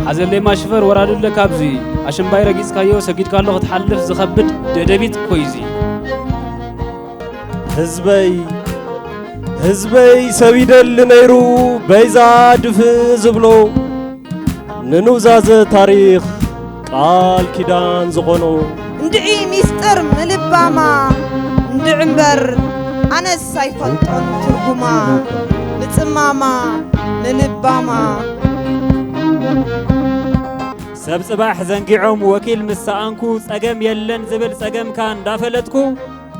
ሓዘለይ ማሽፈር ወራዱለ ካብዚ ኣሽምባይ ረጊጽካዮ ሰጊድካሎ ክትሓልፍ ዝኸብድ ደደቢት ኮይዚ። ህዝበይ ህዝበይ ሰብ ይደሊ ነይሩ በይዛ ድፍእ ዝብሎ ንኑዛዘ ታሪኽ ቃል ኪዳን ዝኾኖ እንድዒ ሚስጥር ምልባማ እንድዒ እምበር ኣነስ ኣይፈልጦን ትርጉማ ምጽማማ ምልባማ ሰብ ጽባሕ ዘንጊዖም ወኪል ምስ ሰኣንኩ ጸገም የለን ዝብል ጸገምካ እንዳፈለጥኩ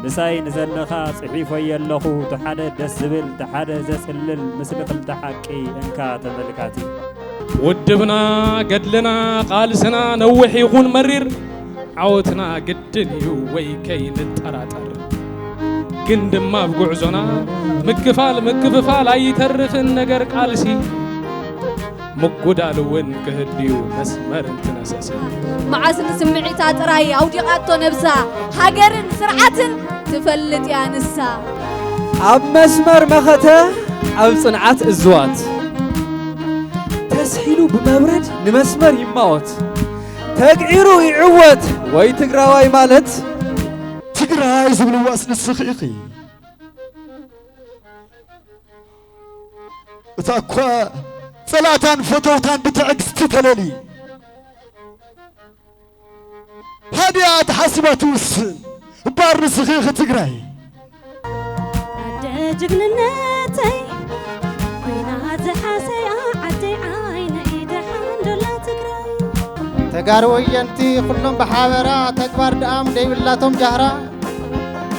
ምሳይ ንዘለኻ ጽሒፎዮ ኣለኹ እቲ ሓደ ደስ ዝብል እቲ ሓደ ዘጽልል ምስሊ ክልተ ሓቂ እንካ ተመልካቲ። ውድብና፣ ገድልና፣ ቃልስና ነዊሕ ይኹን መሪር ዓወትና ግድን እዩ ወይ ከይንጠራጠር። ግን ድማ ኣብ ጉዕዞና ምክፋል ምክፍፋል ኣይተርፍን ነገር ቃልሲ ምጉዳል እውን ክህልዩ መስመር እንትነሰሲ። መዓስ ንስምዒታ ጥራይ ኣውዲቓቶ ነብሳ ሃገርን ስርዓትን ትፈልጥ እያ ንሳ። ኣብ መስመር መኸተ ኣብ ጽንዓት እዝዋት ተስሒሉ ብመብረድ ንመስመር ይማወት ተግዒሩ ይዕወት ወይ ትግራዋይ ማለት ትግራይ ዝብልዋስ ንስኺ ኢኺ እታ እኳ ጸላእታን ፈተውታን ብትዕግስቲ ተለሊ ሃዲኣ ተሓሲባ ትውስን እምበር ንስኺ ኢኺ ትግራይ ኣደ ጅግንነተይ ኮይና ዝሓሰያ ዓደይ ዓይነይ ደሓን ዶላ ትግራይ ተጋሩ ወየንቲ ኩሎም ብሓበራ ተግባር ደኣም ደይብላቶም ጃህራ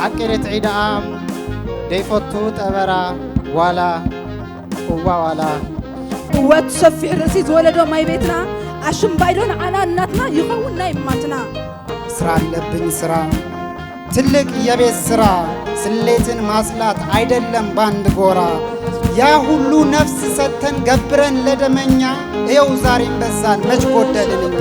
ሓቂ ርትዒ ደኣም ደይፈቱ ጠበራ ዋላ እዋ ዋላ እወ እቲ ሰፊሕ ርእሲ ዝወለዶ ማይ ቤትና ኣሽምባይዶ ንዓና እናትና ይኸውን ናይ እማትና ስራ አለብኝ ስራ ትልቅ የቤት ስራ ስሌትን ማስላት አይደለም ባንድ ጎራ ያ ሁሉ ነፍስ ሰጥተን ገብረን ለደመኛ እየው ዛሬም በዛን መች ጎደልን እኛ